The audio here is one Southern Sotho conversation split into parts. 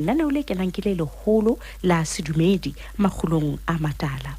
Lenaneo le kenang ke le leholo la sedumedi makgulong a matala.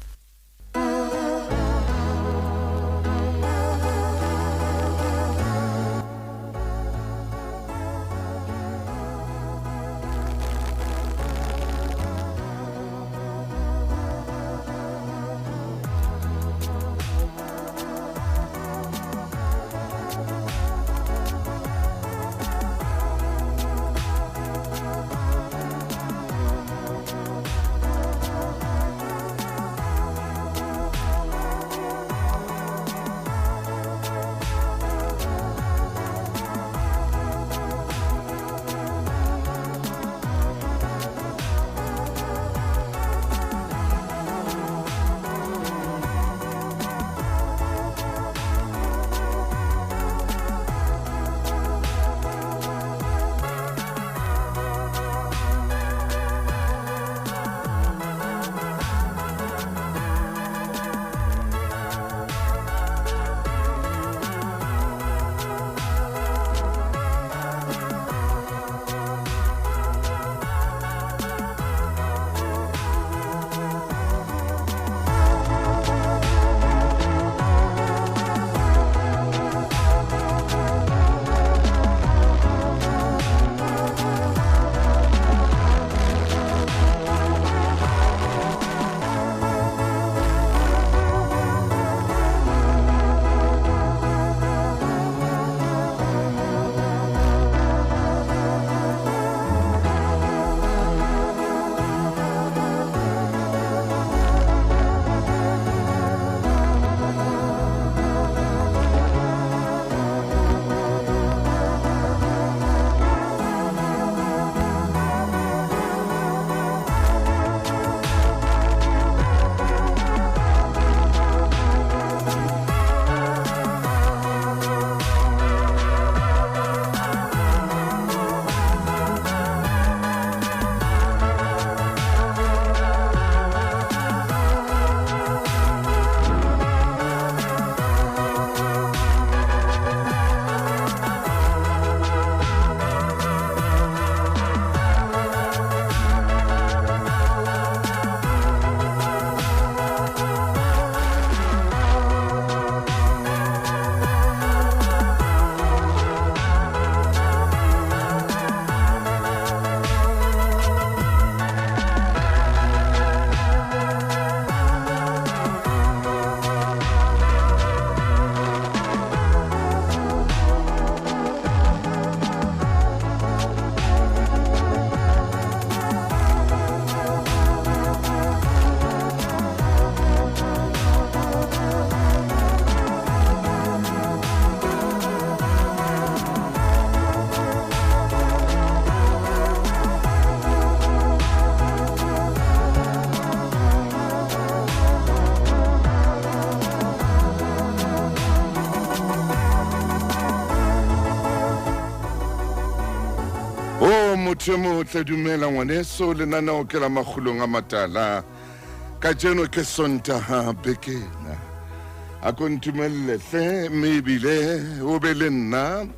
O motho e motle, dumela ngwaneso. Lenaneo ke la Makgulong a Matala. Kajeno ke Sontaga bekena. A ko ntumelle hle, mme ebile o be le nna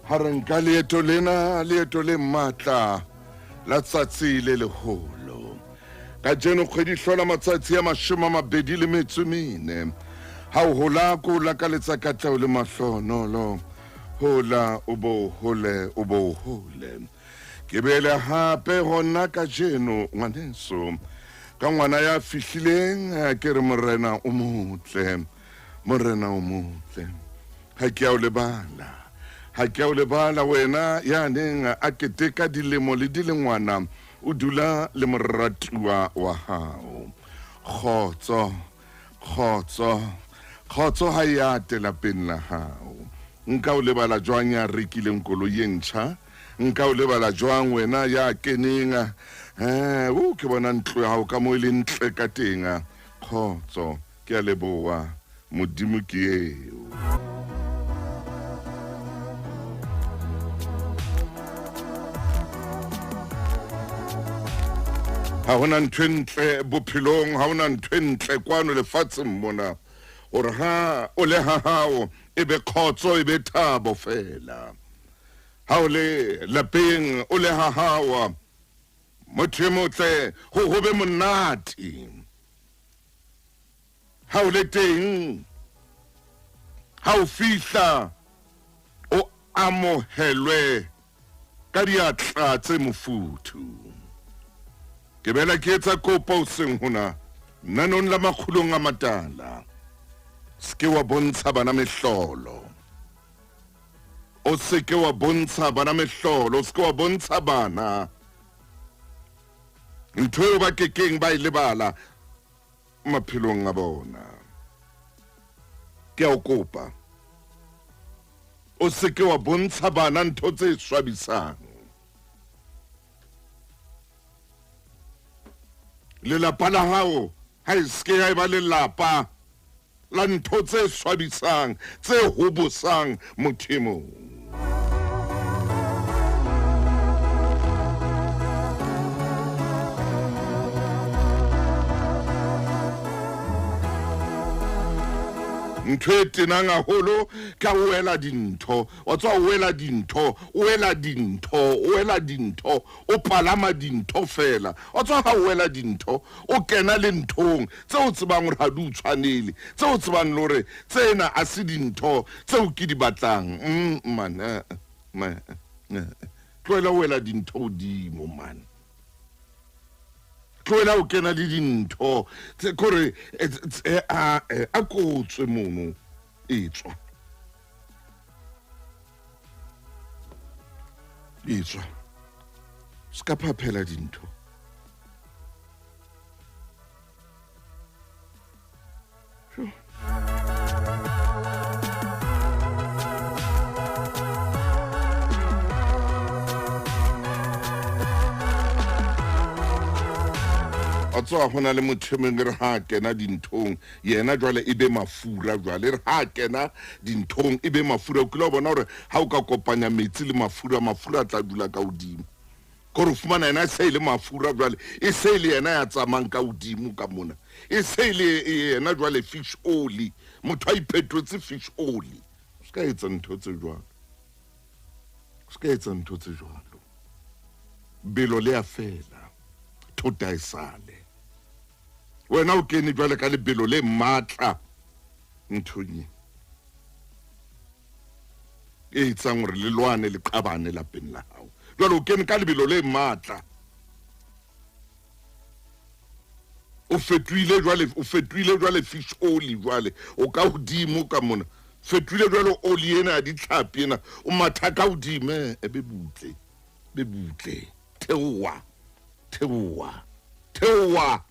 ha re nka leeto lena, leeto le matla la tsatsi le leholo. Kajeno kgwedi hlola matsatsi a 24. Ha o hola ko o lakaletsa katleho le mahlonolo. Hola o bo hole o bo hole. Ke bele hape hona kajeno ngwaneso ka ngwana ya fihlileng, ke re morena o motle, morena o motle. Ha ke a o lebala, ha ke a o lebala wena ya neng a keteka dilemo le dilengwana o dula le moratuwa wa hao. Kgotso, kgotso, kgotso ha e ate lapeng la hao. Nka o lebala jwang ya rekileng koloi e ntjha? Nka o lebala jwang wena ya keneng? Eh, o ke bona ntlo ya hao ka mo e le ntle ka teng. Kgotso, ke a leboha. Modimo ke eo. Ha hona ntho e ntle bophelong, ha hona ntho e ntle kwano lefatsheng mona, hore ha o le ha hao e be kgotso, e be thabo fela. Ha o le lapeng, o le ha hao. Motho e motle ho ho be monate ha o le teng, ha o fihla o amohelwe ka diatla tse mofuthu. Ke bela ke etsa kopo hoseng hona nanong la makgulong a matala. Se ke wa bontsha bana mehlolo. O se ke wa bontsha bana mehlolo, o se ke wa bontsha bana ntho eo ba kekeng ba e lebala maphelong a bona. Ke a o kopa, o se ke wa bontsha bana ntho tse swabisang. Lelapa la hao ha e se ke ya eba lelapa la ntho tse swabisang, tse hobosang motho e mong. Ntho e tenang haholo ka o ela dintho, wa tswa o ela dintho, o ela dintho, o ela dintho, o palama dintho fela. Wa tswa ha o ela dintho, o kena le nthong tse o tsebang gore ga di o tshwanele, tse o tsebang le gore tsena a se dintho tseo ke di batlang. Man, man, tlohela o ela dintho godimo, man. Tlohela o kena le dintho tse kore a ko tswe mono, e tswa. E tswa. Se ka phaphela dintho. A tswa go na le motho e mongwe re ha kena dinthong yena jwale e be mafura, jwale re ha kena dinthong e be mafura. O kile wa bona gore ha o ka kopanya metsi le mafura, mafura a tla dula ka hodimo. Kore o fumana yena e se e le mafura jwale, e se e le yena ya tsamayang ka hodimo ka mona, e se e le yena jwale fish oli, motho a iphetotse fish oli. O se ka etsa ntho tse jwalo, o se ka etsa ntho tse jwalo. Belo le ya fela, thota e sale. Wena o kene jwale ka lebelo le matla nthong e e etsang gore le lwane le qabane lapeng la hao. Jwale o kene ka lebelo le matla, o fetohile jwale, o fetohile jwale fish oli, jwale o ka hodimo ka mona, fetohile jwale oli ena ya ditlhapi ena, o matha ka hodimo. E be butle, be butle, theoha, theoha, theoha.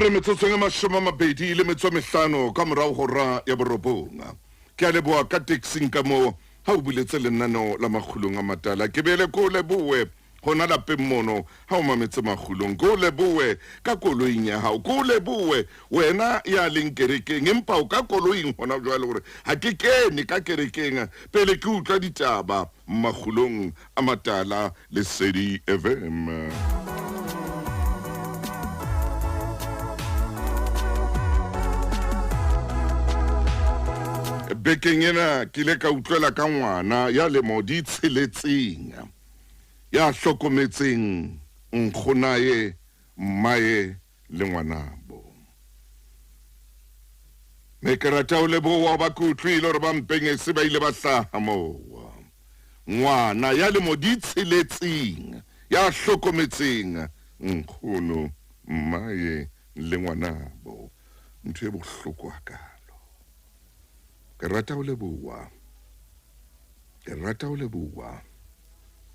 Re metsotsong e 25 ka morago hora ya 9. Ke a leboa ka taxing ka moo ha o buletse lenaneo la makgulong a matala. Ke beele ko o leboe gona lapeng mono ha o mametse makgulong, ko o leboe ka koloing ya hao, ko o leboe wena ya leng kerekeng empa o ka koloing gona jwale gore ha ke kene ka kerekeng pele ke utlwa ditaba makgulong a matala. Lesedi FM. Bekeng ena ke ile ka utlwela ka ngwana ya lemo di tsheletseng ya hlokometseng nkgonae, mmae le ngwanabo. Me ke rata ho leboha ba ke utlwile hore ba mpengese ba ile ba hlaha moo. Ngwana ya lemo di tsheletseng ya hlokometseng nkgono, mmae le ngwanabo. Ntho e bohloko hakalo. Ke rata ho leboha. Ke rata ho leboha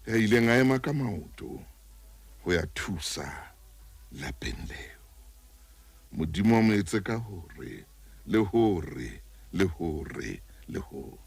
ya ileng a ema ka maoto ho ya thusa lapeng leo. Modimo a mo etse ka hore le hore le hore le hore.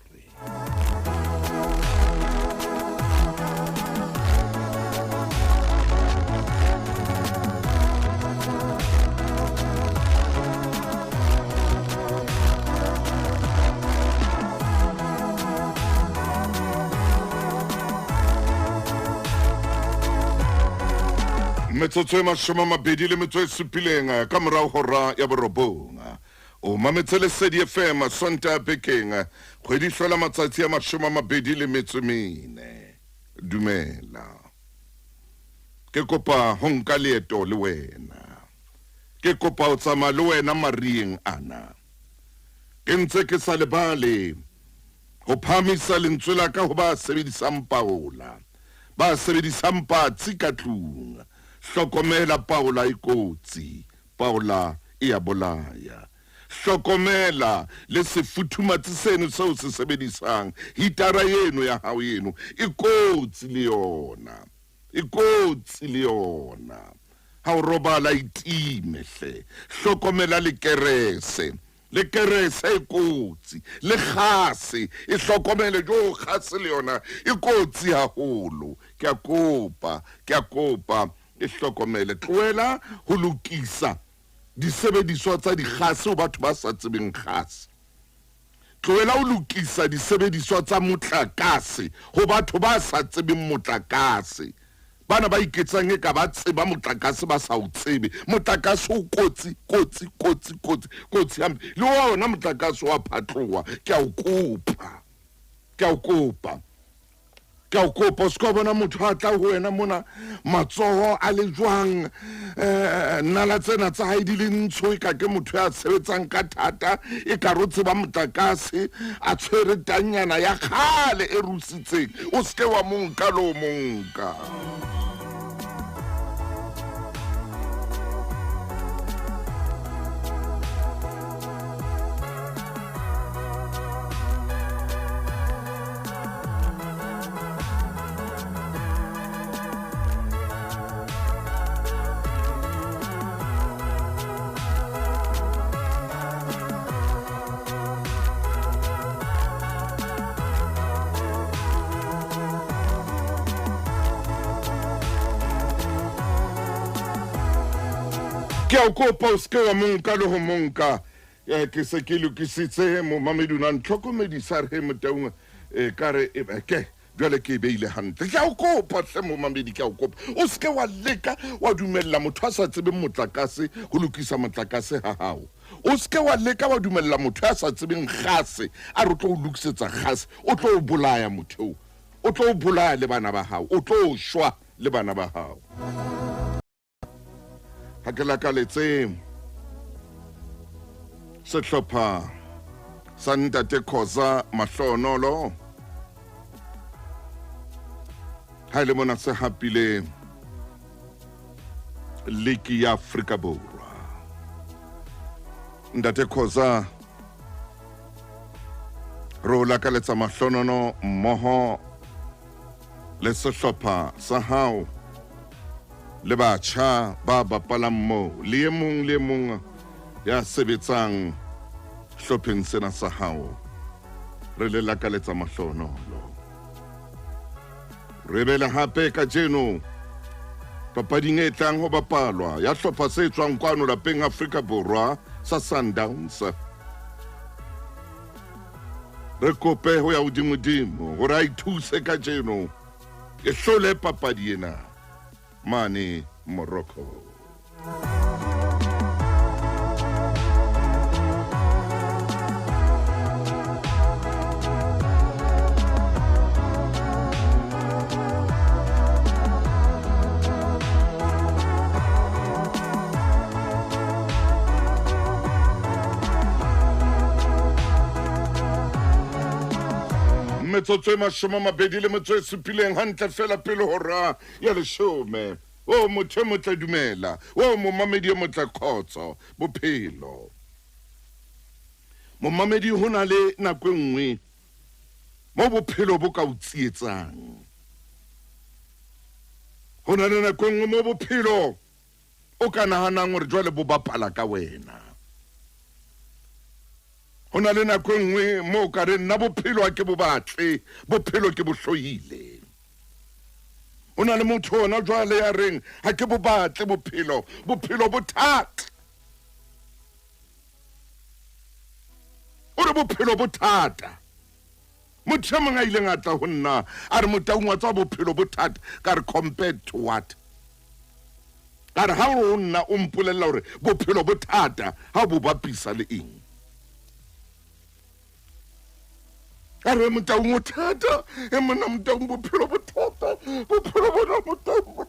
Metsotso e 27 ka morago hora ya 9. O mametse Lesedi FM Sontaha bekeng, kgwedi hlola matsatsi a 24. Dumela. Ke kopa ho nka leeto le wena. Ke kopa ho tsamaya le wena marieng ana. Ke ntse ke sa lebale ho phahamisa lentswe la ka ho ba sebedisang paola, ba sebedisang patsi ka tlung. Hlokomela paola e kotsi, paola e a bolaya. Hlokomela le sefuthumatsi seno seo se sebedisang, hitara eno ya hao eno e kotsi le yona, e kotsi le yona. Ha o robala itime hle, hlokomela le kerese, le kerese e kotsi, le gase e hlokomele, jo gase le yona e kotsi haholo. Ke a kopa, ke a kopa e hlokomele. Tlohela ho lokisa disebediswa tsa digase ho batho ba sa tsebeng gase. Tlohela ho lokisa disebediswa tsa motlakase ho batho ba sa tsebeng motlakase. Bana ba iketsang eka ba tseba motlakase ba sa o tsebe. Motlakase o kotsi, kotsi, kotsi, kotsi, kotsi hampe. Le ona motlakase wa phatloha. Ke a o kopa. Ke a o kopa. Ke a o kopa, o se ka bona motho a tla ho wena mona matsoho a le jwang, nala tsena tsa hae di le ntsho, e ka ke motho ya sebetsang ka thata, e ka re o tseba motlakase, a tshwere tanyana ya kgale e rusitseng. O se ke wa mo nka le o mo nka. Ke a o kopa o seke wa monka le ho monka. Ke se ke lokisitse momamedi o na ntlhokomedisa re Motaung e ka re e ke jwale ke e beile hantle. Ke a o kopa hle momamedi, ke a o kopa o seke wa leka wa dumella motho a sa tsebeng motlakase ho lokisa motlakase ha hao. O seke wa leka wa dumella motho a sa tsebeng gase a re o tlo o lokisetsa gase, o tlo o bolaya motho eo, o tlo o bolaya le bana ba hao, o tlo shwa le bana ba hao. Ha ke lakaletse sehlopha sa ntate Khoza Mahlonolo ha e le mona se hapile liki ya Afrika Borwa. Ntate Khoza, re o lakaletsa mahlonono mmoho le sehlopha sa hao le batjha ba bapalang moo le e mong le e mong ya sebetsang hlopheng sena sa hao. Re le lakaletsa mahlonolo. Re bele hape kajeno papading e tlang ho bapalwa ya hlopha se tswang kwano lapeng Afrika Borwa sa Sundowns. Re kope ho ya hodimodimo hore a ithuse kajeno e hlole papadi ena mane Morocco. Metsotso e 27 hantle fela pele hora ya leshome. O motho e motle dumela, o momamedi e motle khotso bophelo. Momamedi, ho na le nako e nngwe mo bophelo bo ka o tsietsang. Ho na le nako e nngwe mo bophelo o ka nahanang hore jwale bo bapala ka wena. Ho na le nako e nngwe mo o ka reng nna bophelo ha ke bo batle, bophelo ke bo hloile. Ho na le motho ona jwale ya reng ha ke bo batle bophelo, bophelo bo thata. O re bophelo bo thata. Motho e mong a ileng a tla ho nna a re Motaung wa tswa bophelo bo thata, ka re compared to what? Ka re ha o nna o mpolella hore bophelo bo thata ha o bo bapisa le eng? Ka re, Motaung o thata, e monna Motaung, bophelo bo thata, bophelo bona Motaung,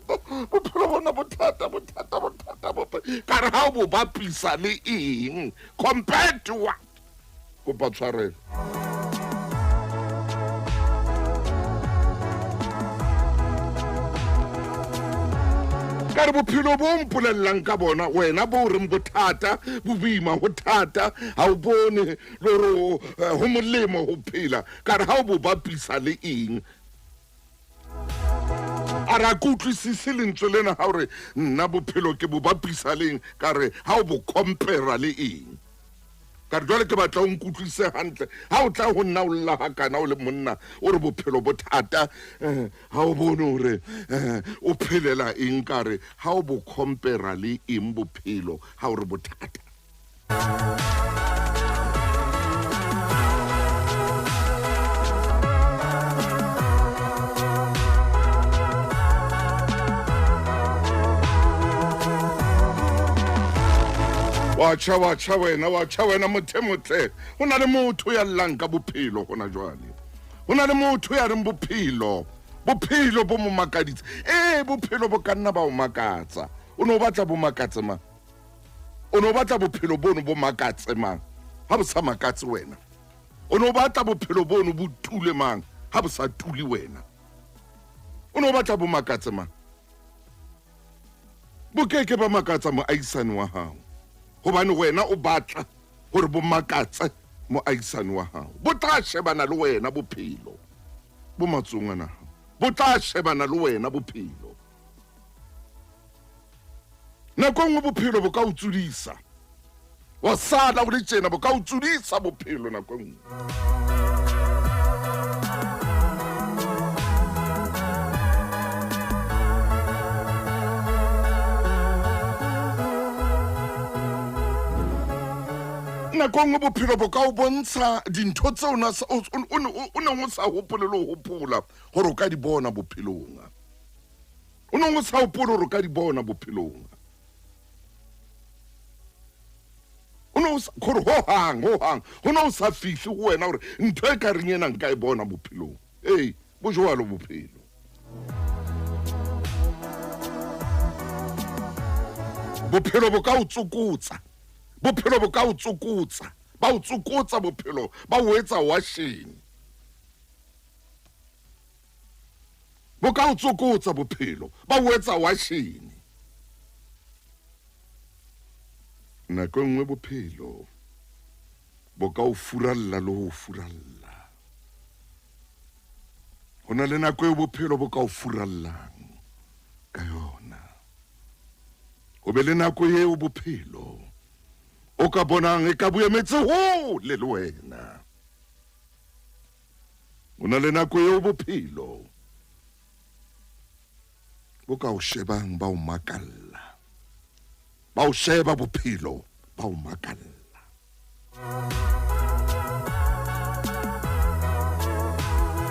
bophelo bona bo thata, bo thata, bo thata, bo Ka re, ha o bo bapisa le eng? Compared to what? Kopa tshwarelo. Ka re, bophelo bo mpolellang ka bona wena bo reng bo thata, bo boima, ho thata, ha o bone le gore ho molemo ho phela. Ka re, ha o bo bapisa le eng? A re, a ke utlwisise lentswe lena ha o re nna bophelo ke bo bapisa leng. Ka re, ha o bo compara le eng? Ka re, jwale ke batla o nkutlwise hantle. Ha o tla ho nna o lla hakana o le monna, o re bophelo bo thata, ha o bone hore o phelela eng. Ka re, ha o bo compara le eng bophelo ha o re bo thata? Wa tjha, wa tjha wena, wa tjha wena mothe motle. Ho na le motho ya llang ka bophelo hona jwale. Ho na le motho ya reng bophelo, bophelo bo mo makaditse. Ee, bophelo bo ka nna ba o makatsa. O ne o batla bo makatse mang? O ne o batla bophelo bono bo makatse mang ha bo sa makatse wena? O ne o batla bophelo bono bo tule mang ha bo sa tule wena? O ne o batla bo makatse mang? Bo ke ke ba makatsa moahisani wa hao, hobane wena o batla hore bo makatse moahisani wa hao. Bo tla shebana le wena bophelo bo matsohong ana hao. Bo tla shebana le wena bophelo. Nako e nngwe bophelo bo ka o tsodisa, wa sala o le tjena, bo ka o tsodisa bophelo nako e nngwe. Nako e nngwe bophelo bo ka o bontsha dintho tseo o neng o sa hopole le ho hopola gore o ka di bona bophelong. O neng o sa hopole gore o ka di bona bophelong. O ne o sa gore hohang hohang ho ne o sa fihle ho wena gore ntho e ka reng ena nka e bona bophelong. Ee, bo jwalo bophelo. Bophelo bo ka o tsokotsa, bophelo bo ka o tsokotsa, ba o tsokotsa bophelo, ba o etsa washene. Bo ka o tsokotsa bophelo, ba o etsa washene. Nako e nngwe bophelo bo ka o furalla le ho furalla. Ho na le nako eo bophelo bo ka o furallang ka yona. Ho be le nako eo bophelo o ka bonang e ka bo emetse hole le wena. O na le nako eo bophelo bo ka o shebang ba o makalla, ba o sheba bophelo ba o makalla.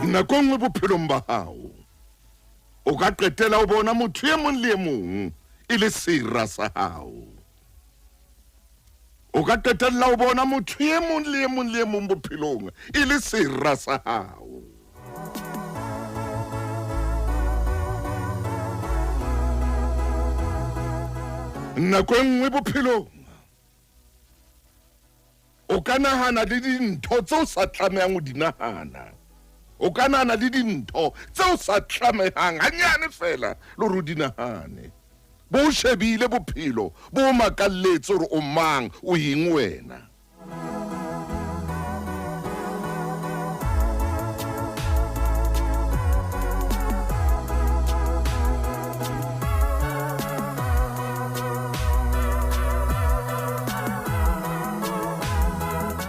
Nako e nngwe bophelong ba hao o ka qetela o bona motho e mong le e mong e le sera sa hao. O ka qetella o bona motho e mong le e mong le e mong bophelong e le sera sa hao. Nako e nngwe bophelong o ka nahana le dintho tse o sa tlamehang ho di nahana. O ka nahana le dintho tse o sa tlamehang hanyane fela le hore o di nahane. Bo o shebile bophelo, bo o makalletse hore o mang, o eng wena.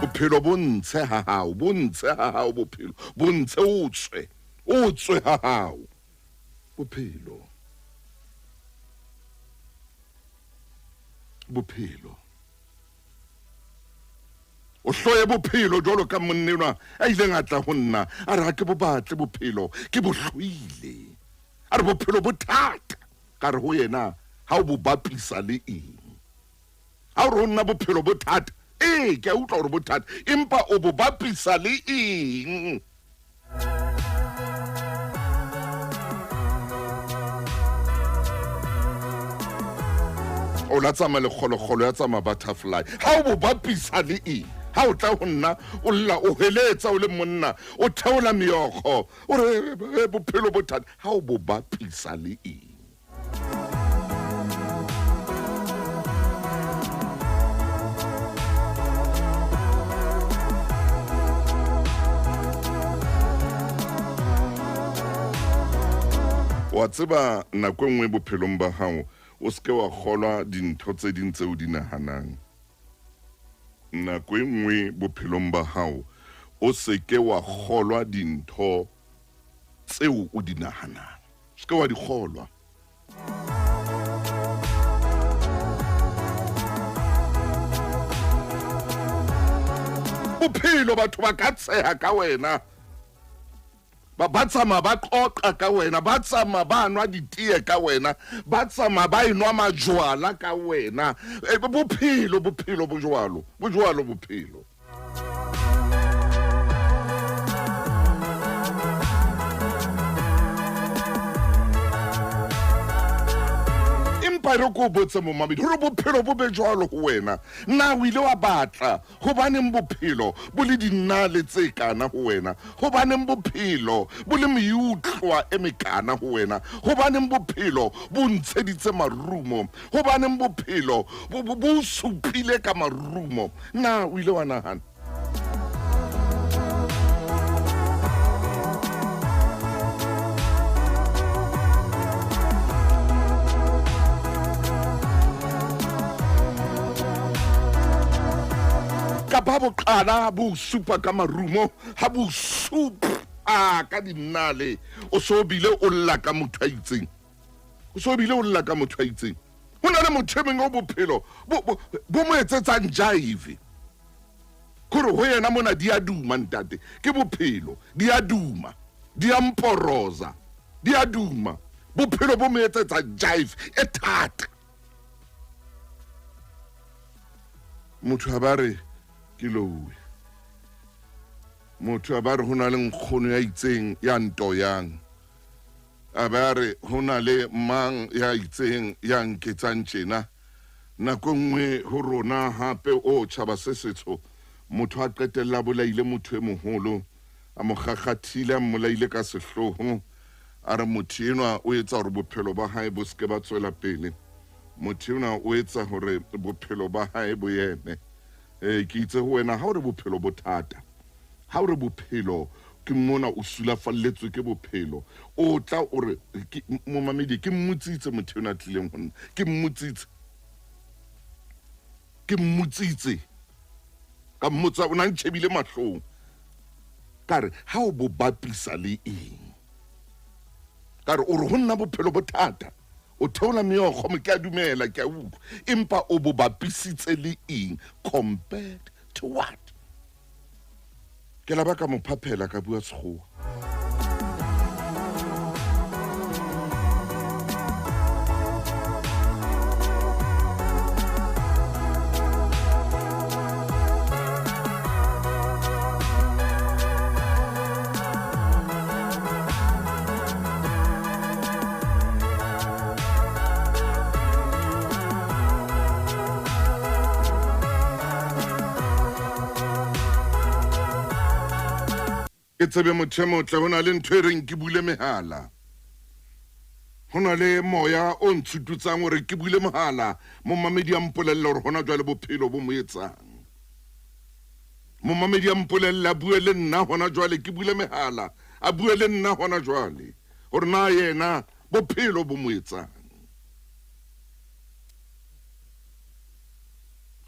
Bophelo bo ntshe ha hao, bo ntshe ha hao bophelo, bo ntshe o tswe, o tswe ha hao bophelo. Bophelo. O hloye bophelo jwalo ka monna enwa a ileng a tla ho nna a re ha ke bo batle bophelo, ke bo hloile. A re bophelo bo thata. Ka re ho yena, ha o bo bapisa le eng? Ha o re ho nna bophelo bo thata, ee, ke a utlwa hore bo thata, empa o bo bapisa le eng? O la tsamaya lekgolokgolo ya tsamaya butterfly. Ha o bo bapisa le eng? Ha o tla ho nna o lla o heletsa o le monna o theola meokgo o re bophelo bo thata. Ha o bo bapisa le eng? Wa tseba nako e nngwe bophelong ba hao o se ke wa kgolwa dintho tse ding tseo di nahanang. Nako e nngwe bophelong ba hao o se ke wa kgolwa dintho tseo o di nahanang. Se ke wa di kgolwa. Bophelo batho ba ka tsheha ka wena. Ba ba tsamaya ba qoqa ka wena, ba tsamaya ba nwa ditee ka wena, ba tsamaya ba enwa majwala ka wena. E, bophelo, bophelo bo jwalo, bo jwalo bophelo. Empa re ko botse momamedi gore bophelo bo be jwalo ho wena. Na o ile wa batla Gobaneng bophelo bo le dinale tse kana ho wena? Gobaneng bophelo bo le meutlwa e mekana ho wena? Gobaneng bophelo bo ntsheditse marumo? Gobaneng bophelo bo, bo, bo supile ka marumo? Na o ile wa nahana? Kapa ha bo qala bo supa ka marumo, ha bo supa ka dinale, o so bile o lla ka motho a itseng. O so bile o lla ka motho a itseng. Ho na le motho e mongwe o bophelo bo, bo, bo mo etsetsang jive. Kore ho yena mona di a duma ntate, ke bophelo, di a duma, di a mporoza, di a duma. Bophelo bo mo etsetsa jive e thata. Motho a ba re ke louwe. Motho a ba re ho na le nkgono ya itseng ya ntoyang. A ba re ho na le mang ya itseng ya nketsang tjena. Nako e nngwe ho rona hape o tjhaba se setsho, motho a qetella a bolaile motho e moholo, a mo kgakgathile, a mmolaile ka sehloho, a re motho enwa o etsa hore bophelo ba hae bo se ke ba tswela pele. Motho enwa o etsa hore bophelo ba hae bo eme. Ee, ke itse ho wena, ha o re bophelo bo thata, ha o re bophelo ke mona o sulafalletswe ke bophelo, o tla o re, ke, momamedi, ke mmotsitse motho enwa a tlileng ho nna, ke mmotsitse, ke mmotsitse, ka mmotsa, o na ntjhebile mahlong, ka re, ha o bo bapisa le eng? Ka re, o re ho nna bophelo bo thata, o theola meokgo, mo ke a dumela, ke a utlwa, empa o bo bapisitse le eng? Compared to what? Ke la ba ka mo phaphela ka bua Sekgowa. Ke tsebe motho e motle, ho na le ntho e reng ke bule mehala. Ho na le moya o ntshututsang hore ke bule mohala, momamedi a mpolelle hore hona jwale bophelo bo mo etsang. Momamedi a mpolelle a bue le nna hona jwale ke bule mehala, a bue le nna hona jwale hore na yena bophelo bo mo etsang.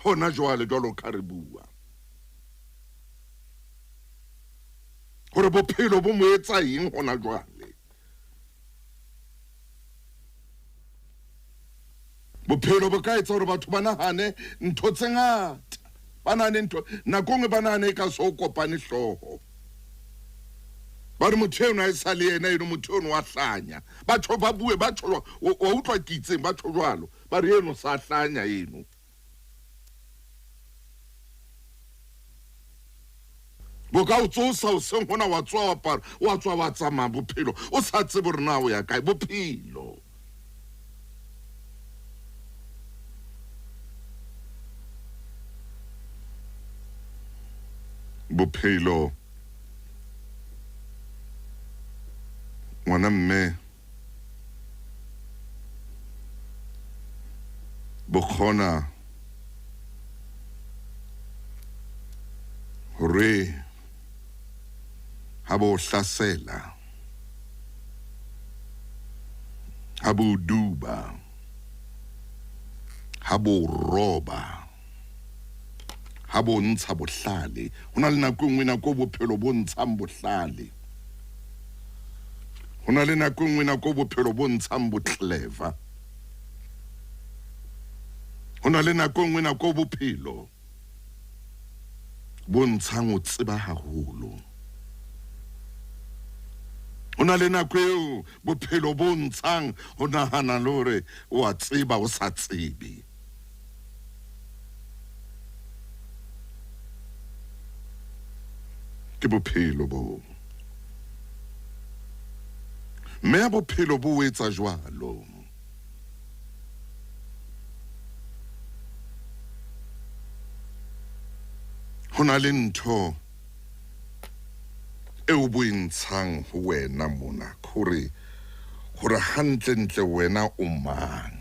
Hona jwale jwalo ka re bua. Hore bophelo bo mo etsa eng hona jwale. Bophelo bo ka etsa hore batho ba nahane ntho tse ngata. Ba nahane ntho, nako nngwe ba nahane e ka so kopane hlooho. Ba re motho eno ha e sa le yena eno, motho eno wa hlanya. Ba tjho, ba bue, ba tjho, wa utlwa ke itseng, ba tjho jwalo. Ba re eno sa hlanya eno. Bo ka o tsosa hoseng hona, wa tsoha wa apara, wa tswa wa tsamaya bophelo, o sa tsebe hore na o ya kae. Bophelo. Bophelo ngwana mme bo kgona hore ha bo hlasela, ha bo duba, ha bo roba, ha bo ntsha bohlale. Ho na le nako e nngwe nako bophelo bo ntshang bohlale. Ho na le nako e nngwe nako bophelo bo ntshang botleva. Ho na le nako e nngwe nako bophelo bo ntshang o tseba haholo. Ho na le nako eo bophelo bo ntshang ho nahana le hore o a tseba o sa tsebe. Ke bophelo bo. Mme bophelo bo etsa jwalo. Ho na le ntho eo bo e ntshang ho wena mona, hore hantlentle wena o mang.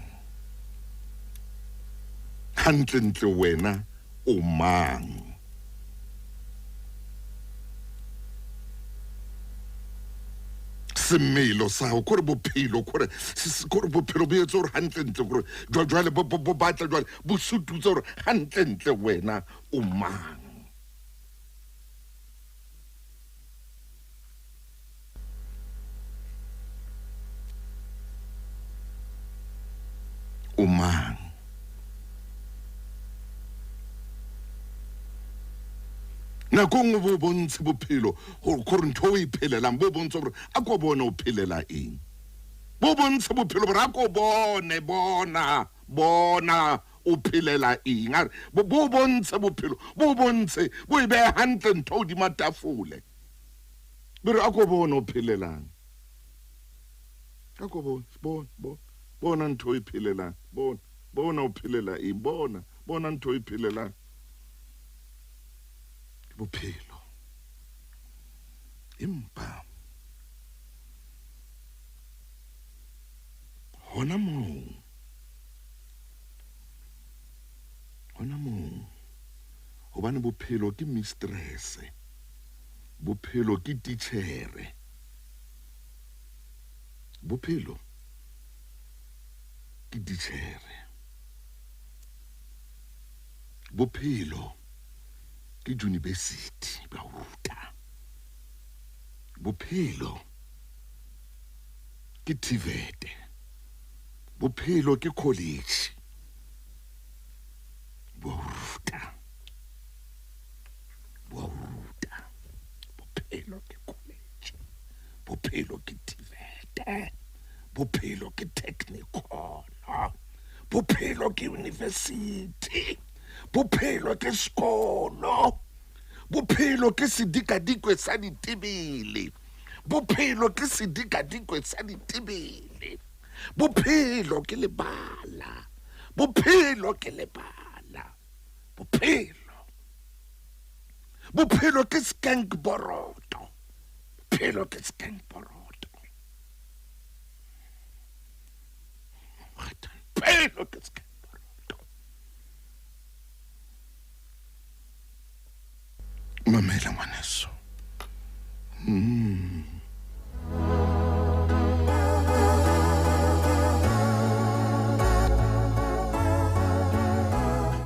Hantlentle wena o mang. Semelo sa hao, kore bophelo, kore bophelo bo etse hore hantlentle, kore jwale bo batla jwale bo sututse hore hantlentle wena o mang. O mang. Nako nngwe bo bontshe bophelo gore ntho o e phelelang, bo bontshe gore a ko bone o phelela eng. Bo bontshe bophelo gore a ko bone, bona, bona o phelela eng. A re bo bontshe bophelo, bo bontshe, bo e behe hantle ntho hodima tafole. Be re a ko bone o phelelang. A ko bone, bona, bona, bona ntho e phelelang, bona, bona o phelela eng, bona, bona ntho e phelelang. Bophelo. Empa hona moo, hobane bophelo ke mistress, bophelo ke titjhere, bophelo ke titjhere, bophelo ke university ba ruta, bophelo ke TVET, bophelo ke college bo ruta, bo ruta. Bophelo ke college, bophelo ke TVET, bophelo ke technikon, bophelo ke university, bophelo ke sekolo, bophelo ke sedikadikwe sa ditebele, bophelo ke sedikadikwe sa ditebele, bophelo ke lebala, bophelo ke lebala, bophelo, bophelo ke skank boroto, bophelo ke skank boroto, bophelo ke skank boroto. Mamela ngwaneso.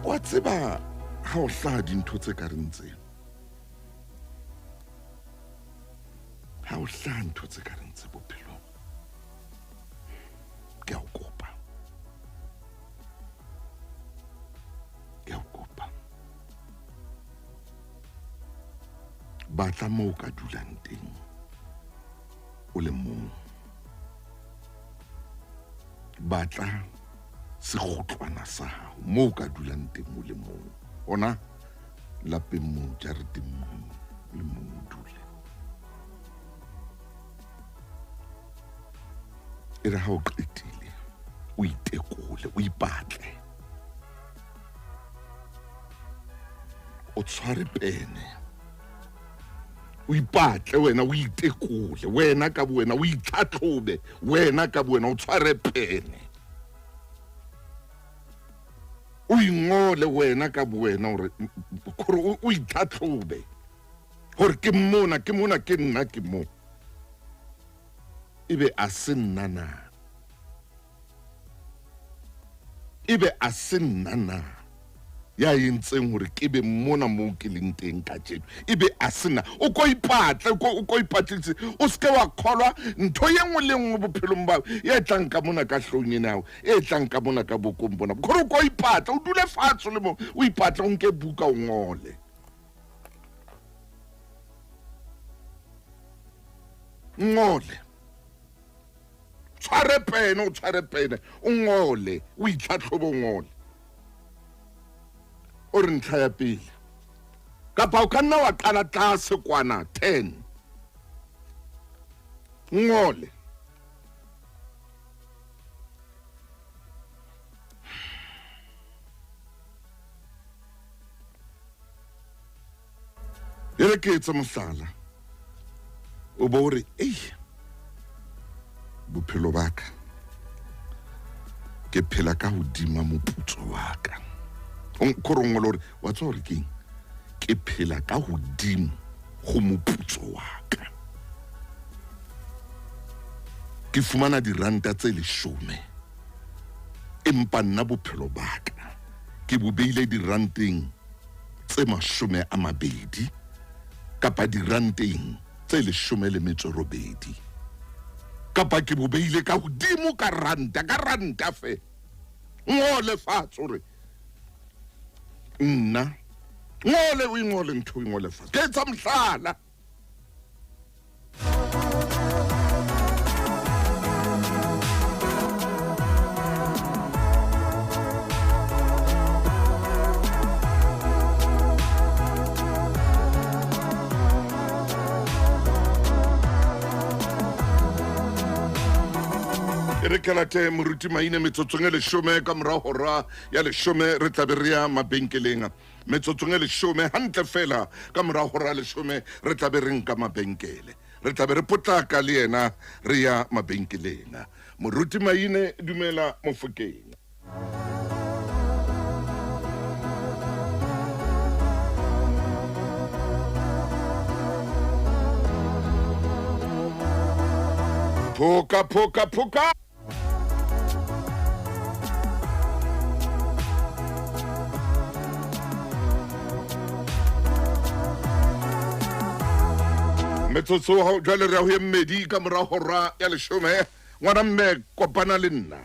Wa tseba ha o hlaha dintho tse ka reng tsena, ha o hlaha ntho tse ka reng tse bophelong, ke a o kopa, ke a o kopa, batla moo o ka dulang teng o le mong, batla sekgotlwana sa hao moo o ka dulang teng o le mong, ona lapeng moo, jareteng moo, le mong o dule. E re ha o qetile o itekole, o ipatle, o tshware pene, O ipatle wena, o itekole wena ka bowena, o itlhatlhobe wena ka bowena, o tshware pene, o ingole wena ka bowena, gore o itlhatlhobe gore ke mona, ke mona, ke nna, ke mo, ebe a se nna na, ebe a se nna na ya entseng hore ke be mona moo ke leng teng kajeno, ebe a se nna. O ko ipatle, o ko ipatlise, o seke wa kgolwa ntho ye nngwe le nngwe bophelong bao e tlang ka mona ka hlong ena hao, e tlang ka mona ka bokong bona, gore o ko ipatle, o dule fatshe le mo, o ipatle, o nke buka o ngole. Ngole, tshware pene, o tshware pene, o ngole, o itlhatlhobe, o ngole. O re ntlha ya pele, kapa o ka nna wa qala tlase kwana 10, ngole. E re ke etse mohlala, o bo re, ei, bophelo ba ka ke phela ka hodima moputso wa ka. Kore o ngole hore wa tseba hore keng, ke phela ka hodimo go moputso wa ka. Ke fumana diranta tse 10, empa nna bophelo ba ka ke bo beile diranteng tse 20 kapa diranteng tse 18, kapa ke bo beile ka hodimo ka ranta, ka ranta fe. Ngole fatshe hore nna, ngole, o ingole ntho, o ingole fatshe. Ke etsa mohlala. Re ke late moruti Maine metsotsong e 10 ka mora hora ya 10, re tla be re ya mabenkeleng. Metsotsong e 10 hantle fela ka mora hora ya 10, re tla be re nka mabenkele, re tla be re potlaka le yena re ya mabenkeleng. Moruti Maine, dumela Mofokeng. Phoka, phoka, phoka. Metsotso jwale re ya ho e mmedi ka mora hora ya 10. Ngwana mme, kopana le nna.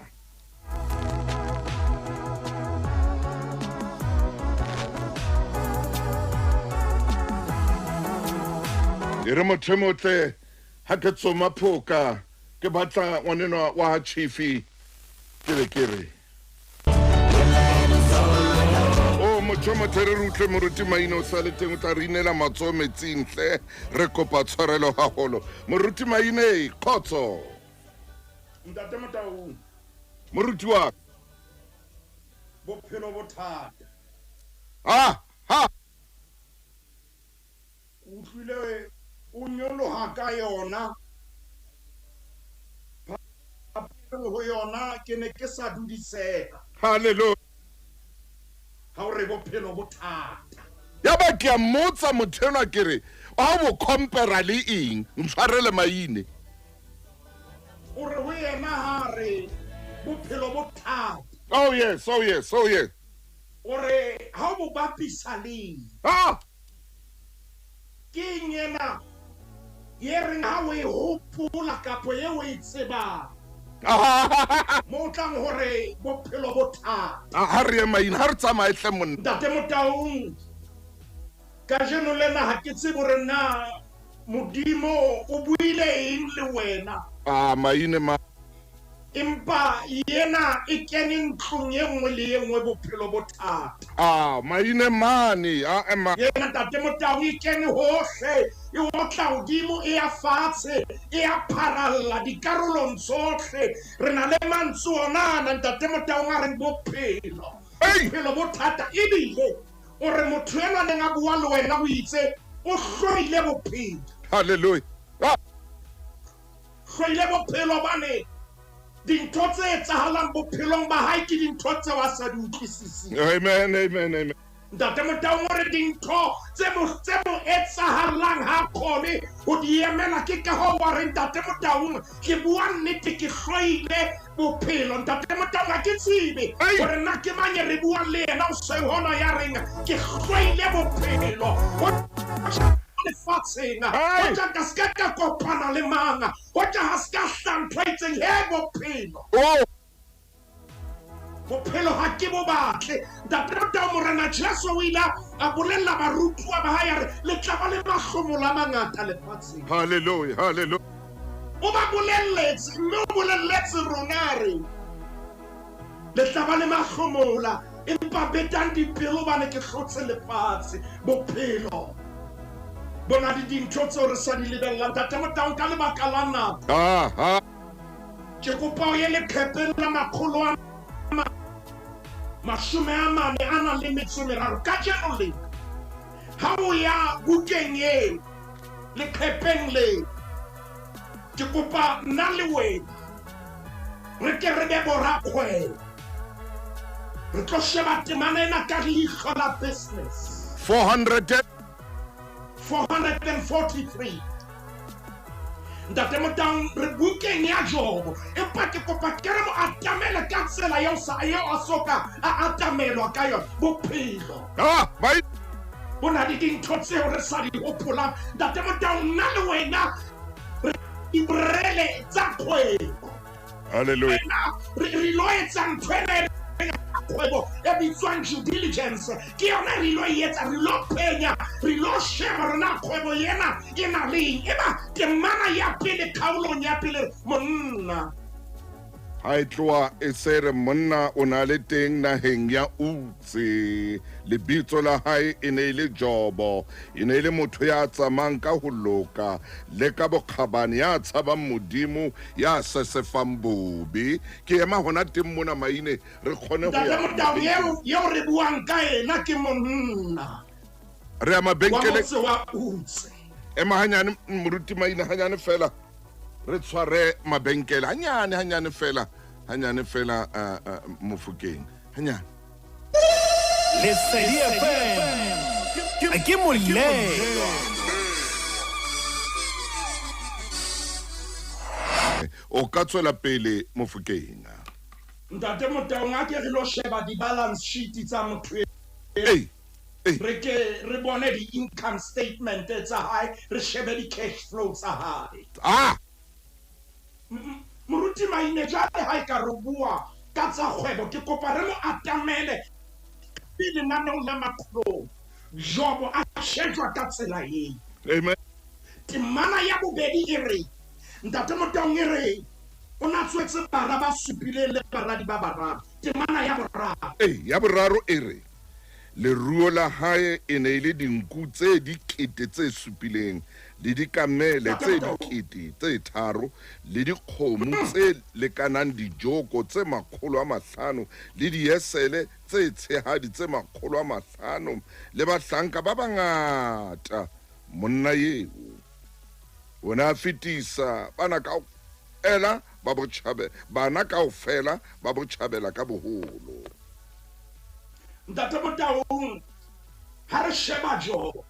E re motho e motle, ha ke tsoma phoka, ke batla ngwanenwa wa ha Chifi, ke be ke re o motho motle, re utlwe moruti Maine o sa le teng, o tla re inela matsoho metsing hle, re kopa tshwarelo haholo. Moruti Maine, kgotso. Ntate Motaung. Moruti wa ka. Bophelo bo thata. Ha, ha. Utlwile o nyoloha ka yona. Ho yona ke ne ke sa dudiseha. Hallelujah. Ha o re bophelo bo thata. Ya ba ke a mmotsa motho enwa ke re, ha o bo compare le eng? Ntshwarele Maine. O re ho yena ha re bophelo bo thata. Oh yes, oh yes, oh yes. O re ha o bo bapisa le eng? Ah! Ke eng ena ye reng ha o e hopola kapo e o e tsebang? Mo o tlang hore bophelo bo thata. Ha re ye Maine, ha re tsamaye hle monna. Ntate Motaung, kajeno lena ha ke tsebe hore na Modimo o buile eng le wena. Ah, Maine ma. Empa yena e kene ntlong e nngwe le e nngwe bophelo bo thata. Ah, Maine mane, ah, ema. Yena Ntate Motaung e kene hohle, e otla hodimo, e ya fatshe, e ya pharalla dikarolong tsohle. Re na le mantswe ona ana Ntate Motaung a reng bophelo. Bophelo bo thata ebile o re motho enwa neng a bua le wena o itse O hloile bophelo. Hallelujah. Hloile bophelo bane dintho tse etsahalang bophelong ba hae ke dintho tseo a sa di utlwisiseng. Amen, amen, amen. Ntate Motaung o re dintho tse mo etsahalang ha kgone ho di emela, ke ka hoo wa re Ntate Motaung ke bua nnete, ke hloile bophelo. Ntate Motaung ha ke tsebe hore nna ke mang e re buang le yena hoseng hona ya reng ke hloile bophelo. Lefatsheng hoja ka se ka kopana le mang, hoja ha se ka hla ntho e itseng, he bophelo. Bophelo ha ke bo batle. Ntate Motaung, Morena Jesu o ile a bolella barutuwa ba hae a re le tla ba le mahlomola a mangata lefatsheng. Hallelujah, hallelujah. O ba bolelletse, mme o bolelletse rona re le tla ba le mahlomola, empa betang dipelo hobane ke hlotse lefatshe. Bophelo bona le dintho tseo re sa di lebellang. Ntate Motaung, ka lebaka la nako ke kopa o ye leqhepeng la makgolo a 43 kajeno le ha o ya bukeng eo leqhepeng le, ke kopa nna le wena re ke re be borakgwebo, re tlo sheba temana ena ka leihlo la business. 443. Ntate Motaung, re bukeng ya Jobo, empa ke kopa ke re mo atamele ka tsela eo a soka a atamelwa ka yona. Bophelo bo na le dintho tseo re sa di hopolang. Ntate Motaung, nna le wena re dibrele tsa kgwebo. Hallelujah. Re lo etsa ntho ena kgwebo e bitswang due diligence, ke yona re lo etsa, re lo phenya, re lo sheba rona kgwebo ena e na le eng. Eba temana ya pele kgaolong ya pele, monna ha e tloha e se re monna o na le teng naheng ya Utse, lebitso la hae e ne e le Jobo, e ne e le motho ya tsamayang ka ho loka le ka bokgabane, ya tshabang Modimo, ya sesefang bobe. Ke ema hona teng mona maine re kgone ho ya. Ntate Motaung, eo re buang ka ena ke monna re ya mabenkele wa Utse. Ema hanyane moruti Maine, hanyane fela re tshware mabenkele hanyane, hanyane fela, hanyane fela Mofokeng, hanyane. Lesedi FM ke molelo. O ka tswela pele Mofokeng. Ntate Motaung, a ke re lo sheba di-balance sheet tsa motho e. Re ke re bone di-income statement tsa hae, re shebe di-cash flow tsa hae. Moruti Maine, jwale ha e ka re bua ka tsa kgwebo, ke kopa re mo atamele pele lenaneong la makgolong. Jobo a shejwa ka tsela eo. Amen. Temana ya bobedi e re, Ntate Motaung e re o na tswetse bara ba supileng le baradi ba bararo. Temana ya boraro. Ya boraro e re leruo la hae e ne e le dinku tse 7 supileng le dikamele tse 3,000 le dikgomo tse lekanang dijoko tse 500 le diesele tse tshehadi tse 500 le bahlanka ba bangata. Monna eo o ne a fetisa bana kaofela ba botjhabe, bana kaofela ba botjhabela ka boholo. Ntate Motaung, ha re sheba Jobo,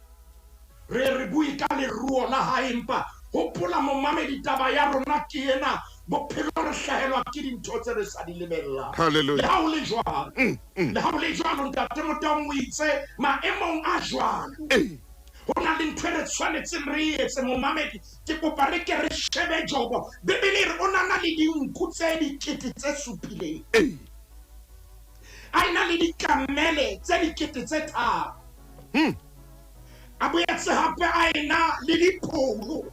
re bue ka leruo la hae, empa hopola momamedi, taba ya rona ke ena, bophelo re hlahelwa ke dintho tse re sa di lebellang. Hallelujah. Le ha ho le jwalo, le ha ho le jwalo, Ntate Motaung o itse maemong a jwalo ho na le ntho e re tshwanetseng re etse. Momamedi, ke kopa re ke re shebe Jobo. Bibele e re o na le dinku tse 7,000. A ena le dikamele tse 3,000. A boetse hape a ena le dipholo,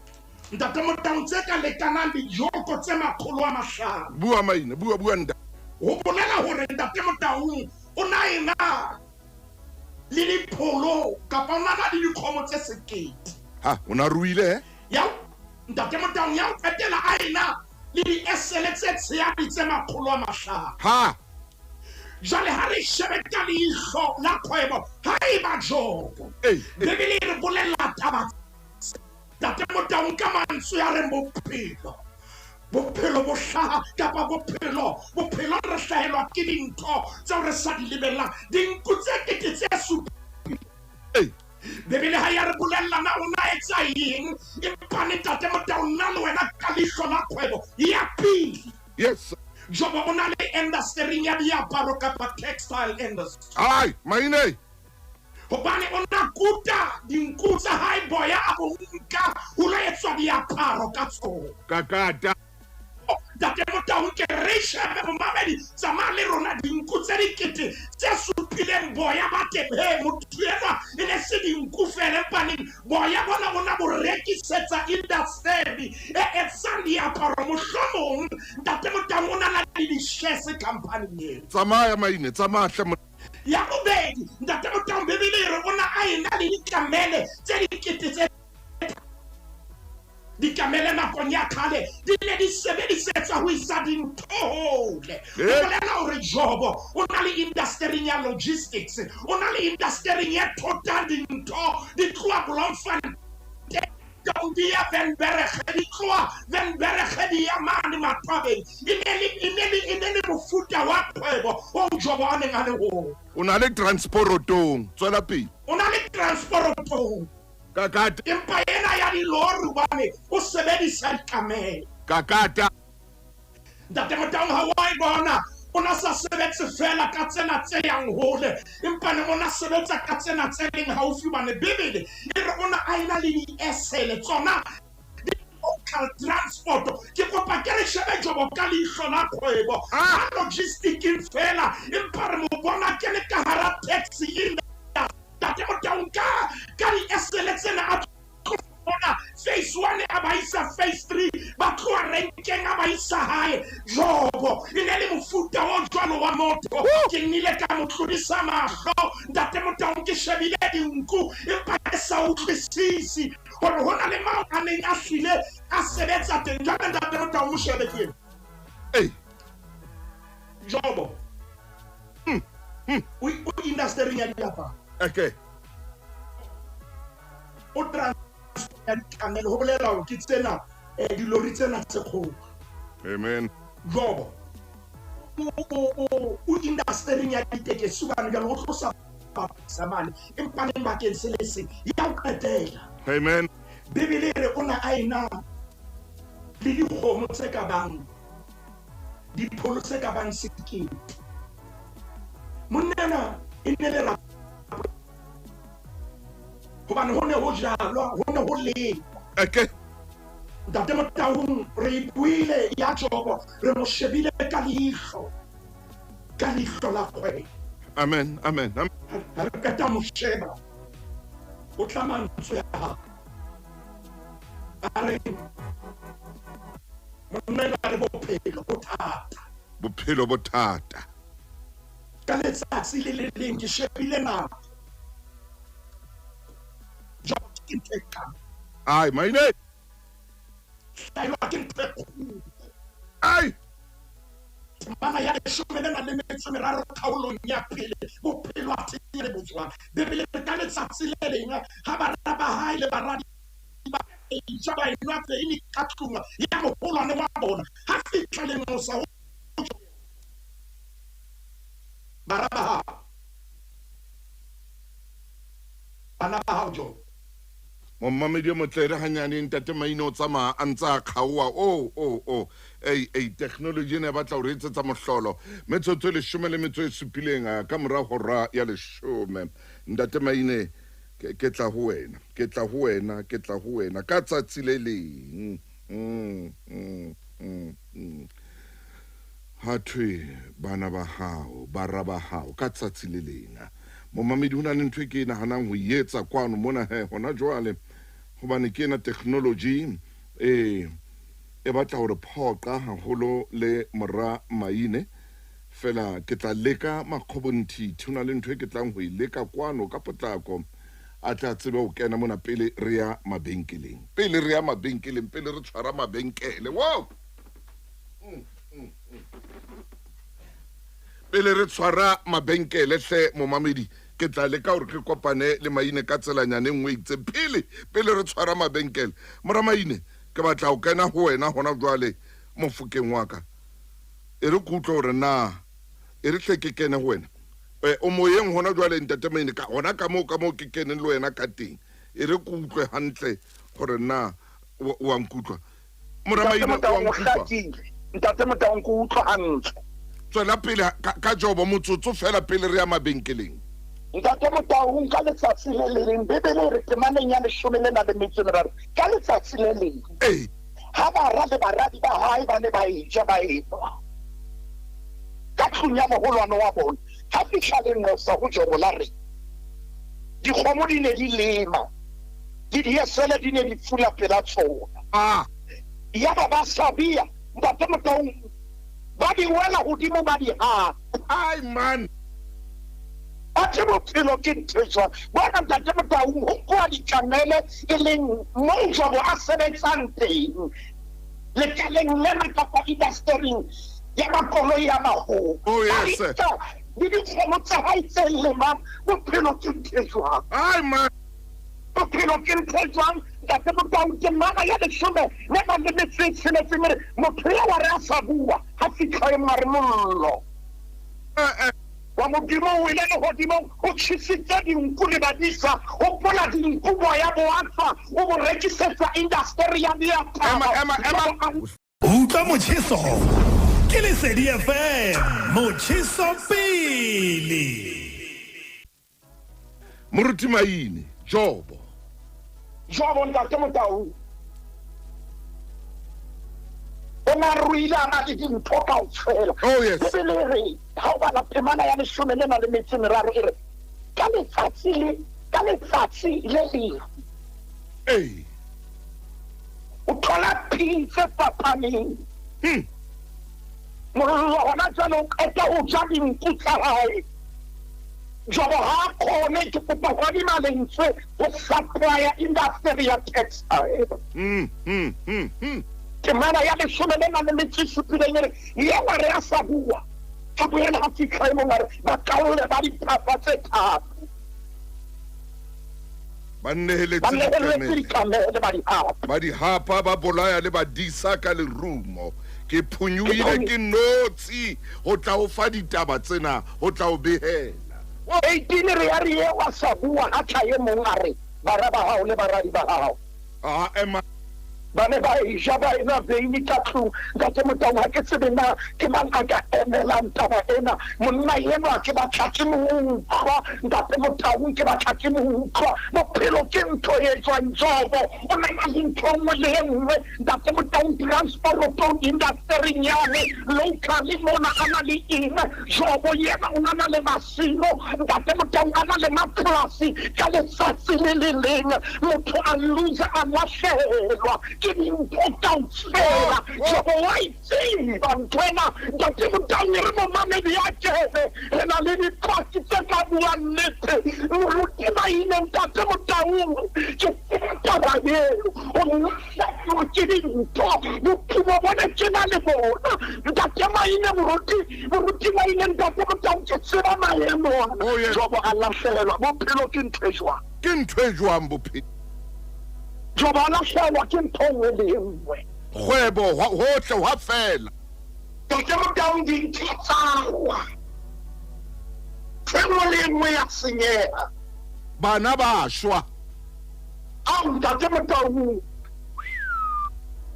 Ntate Motaung, tse ka lekanang dijoko tse 500. Bua Maine, bua nda. Ho bolela hore Ntate Motaung o na ena le dipholo kapa o na le dikgomo tse 1,000. Ha, o na ruile Ya Ntate Motaung, ya o qetela a ena le diesele tse tshehadi tse 500. Ha. Jwale ha re shebe ka leihlo la kgwebo, ha eba Jobo, Bibele e re bolella taba Ntate Motaung ka mantswe a reng bophelo bophelo bo hlaha kapa bophelo bophelong re hlahelwa ke dintho tseo re sa di lebellang dinku tse kete tse supileng. Bibele ha ya re bolella na o na etsa eng empa ntate Motaung nna le wena ka leihlo la kgwebo ya pele. Yes. Jobo o na le industering ya diaparo kapa textile industry. Ai, maine. Hobane o na kuta dinku tsa hae boya a bo nka ho lo etswa diaparo ka tsona. Kakata. Ntate Motaung ke re shebe momamedi tsamaya le rona dinku tse dikete tse supileng boya ba teng he motho enwa e ne se dinku fela empaneng boya bona o na bo rekisetsa industry e etsang diaparo mohlomong Ntate Motaung o na na le di-shares company eo. Tsamaya maine, tsamaya hle. Ya bobedi, Ntate Motaung Bibele e re o na a ena le dikamele tse dikete tse dikamele nakong ya kgale di ne di sebedisetswa ho isa dintho hole. Ho bolela hore Jobo o na le industering ya logistics, o na le industering e thotang dintho di tloha Bloemfontein di ya Venberge, di tloha Venberge di ya mane Matwabeng. E ne le mofuta wa kgwebo oo Jobo a neng a le ho. O na le transporotong, tswela pele. O na le transporotong. Kakata. Empa ena ya dilori hobane o sebedisa dikamele. Kakata. Ntate Motaung ha wa e bona o na sa sebetse fela ka tsena tse yang hole empa ne o na sebetsa ka tsena tse leng haufi hobane Bibele e re o na a ena le diesele tsona local transport. Ke kopa ke re shebe Jobo ka leihlo la kgwebo ha logisticing fela empa re mo bona ke le ka hara taxi industry. Ntate Motaung ka diesele tsena a tloha phase 1 a ba isa phase 3 ba tloha renkeng a ba isa hae. Jobo e ne le mofuta o jwalo wa motho. Ke nnile ka mo tlodisa mahlo Ntate Motaung ke shebile dinku empa ke sa utlwisisi hore ho na le mang a neng a hlile a sebetsa teng. Jwale Ntate Motaung mo shebe ke ena. Ei. Jobo o industering ya diaparo. Okay. O transport ya dikamele ho bolela hore ke tsena dilori tsena tse kgolo. Amen. Jobo o industering ya ditekesi hobane jwale o tlosa sa mane empa neng bakeng se le seng ya ho qetela. Amen. Bibele e re o na a ena le dikgomo tse ka bang dipholo tse ka bang sekete. Monna e ne le hobane ho ne ho jalwa, ho ne ho lengwa. Okay. Ntate Motaung re buile ya Jobo re mo shebile ka leihlo la kgwebo. Amen, amen. Ha re qeta mo sheba o tla mantswe a hao a re monna a re bophelo bo thata. Bophelo bo thata. Ka letsatsi le le leng ke shebile nako. Jobo ke ntho e kang. Ai, maine. Hlaelwa ke ntho e kgolo. Ai. Temana ya leshome le nang le metso e meraro kgaolong ya pele bophelo a thele bojwang. Bibele re ka letsatsi le leng ha bara ba hae le baradi ba ja ba enwa veine ka tlung ya moholwane wa bona ha fihla lenqosa ho bara ba hao bana ba hao Jobo. Momamedi o motle re hanyane Ntate Maine o tsamaya a ntse a kgaoha o ei technology ena e batla ho re etsetsa mohlolo. Metsotso e 17 ka mora hora ya 10. Ntate Maine ke tla ho wena, ke tla ho wena, ke tla ho wena ka tsatsi le leng. Ha thwe bana ba hao, bara ba hao ka tsatsi le leng. Momamedi ho na le ntho e ke nahanang ho etsa kwano mona he hona jwale hobane ke ena technology e batla hore phoqa haholo le mora Maine. Fela ke tla leka makgobonthithi, ho na le ntho e ke tlang ho e leka kwano ka potlako a tla tsebe ho kena mona pele re ya mabenkeleng. Pele re ya mabenkeleng, pele re tshwara mabenkele. Wow! Pele re tshwara mabenkele hle momamedi Ke tla leka gore ke kopane le Maine ka tselanyana e nngwe itseng pele pele re tshwara mabenkele. Mora Maine, ke batla go kena go wena gona jwale mofokeng wa ka. E re ke utlwe gore na e re tle ke kene go wena. O moyeng gona jwale ntate Maine, ka gona ka moo ka moo ke keneng le wena ka teng. E re ke utlwe hantle gore na o a nkutlwa. Mora Ntate Maine, o a Motaung, o nkutlwa? hlakile. Ntate Motaung, ke utlwa hantle. Tswela pele ka Jobo motsotso fela pele re ya mabenkeleng. Ntate Motaung, ka letsatsi le leng, Bibele e re temaneng ya 13, ka letsatsi le leng ha bara le baradi ba hae ba ne ba eja ba enwa ka tlung ya moholwane wa bona, ha fihla lenqosa ho Jobo la re dikgomo di ne di lema le diesele di ne di fula pela tsona. Yaba ba Sabia, ntate Motaung, ba di wela hodimo ba di hapa. Ai man. Athe bophelo ke ntho e jwang? Bona, ntate Motaung, ho nkuwa dikamele e leng moo Jobo a sebetsang teng lekaleng lena kapa industering ya makoloi a maholo. Oh, yes, Ba sir. di nka le dikgomo tsa hae tse lemang. Bophelo ke ntho e jwang? Ai man. Bophelo ke ntho e jwang, ntate Motaung? Ke mana ya 16 e re motho eo a re a sa bua, ha fitlha e mare mollo wa Modimo o ile lehodimong, o tjhesitse dinku le badisa. Hopola dinku boya bo a tswa, o bo rekisetsa industry ya diaparo. Ema, ema, ema. Utlwa motjheso ke Lesedi FM, motjheso pele. Moruti Maine, Jobo. Jobo, ntate Motaung, o na ruile, a na le dintho kaofela. Oh, yes. Bibele e re ha o bala temana ya 13 e re ka letsatsi le leng o thola pin tse fapaneng. Mollo hona jwale o qeta ho ja dinku tsa hae. Jobo ha a kgone, ke kopa ho adima lentswe, ho supply-a industry ya textile. Temana ya 17 e re eo a re a sa bua, ha boela ha fitlha e mong a re bakalle ba diphafa tse tharo Ba nneheletse ba nehelletse dikamele. Dikamele ba di hapa. Ba di hapa, ba bolaya le badisa ka lerumo. Ke phonyohile ke notshi ho tla ho fa ditaba tsena, ho tla ho behela. 18 re ya re eo a sa bua, ha tla e mong a re bara ba hao le baradi ba hao Ah, ema. ba ne ba eja ba enwa veini ka tlung. Ntate Motaung, ha ke tsebe na ke mang a ka emelang taba ena. Monna enwa ke batla ke mo utlwa, ntate Motaung, ke batla ke mo utlwa. Bophelo ke ntho e jwang? Jobo o na na le ntho e nngwe le e nngwe, ntate Motaung, transportong, industering yane locally mona a na le eng. Jobo yena o na na le masimo, ntate Motaung, a na le mapolasi. Ka letsatsi le le leng motho a lose, a lahlehelwa ke dintho kaofela. Jobo wa itseba ntho ena, ntate Motaung. Re momamedi ya kene, re na le dipaki tse ka buang nnete. Moruti Maine, ntate Motaung, ke tseba taba eo, o lahlehelwa ke dintho. Bophelo bona ke na le bona, ntate Maine, moruti Maine, ntate Motaung, ke tseba maemo ana. Oh, yes. Jobo a lahlehelwa. Bophelo ke ntho e jwang? Ke ntho e jwang bophelo? Jobo a lahlehelwa ke ntho e nngwe le e nngwe. Kgwebo hohle hwa fela. Ntate Motaung, dintho tsawa, ntho e nngwe le e nngwe ya senyeha. Bana ba shwa. Ao, ntate Motaung,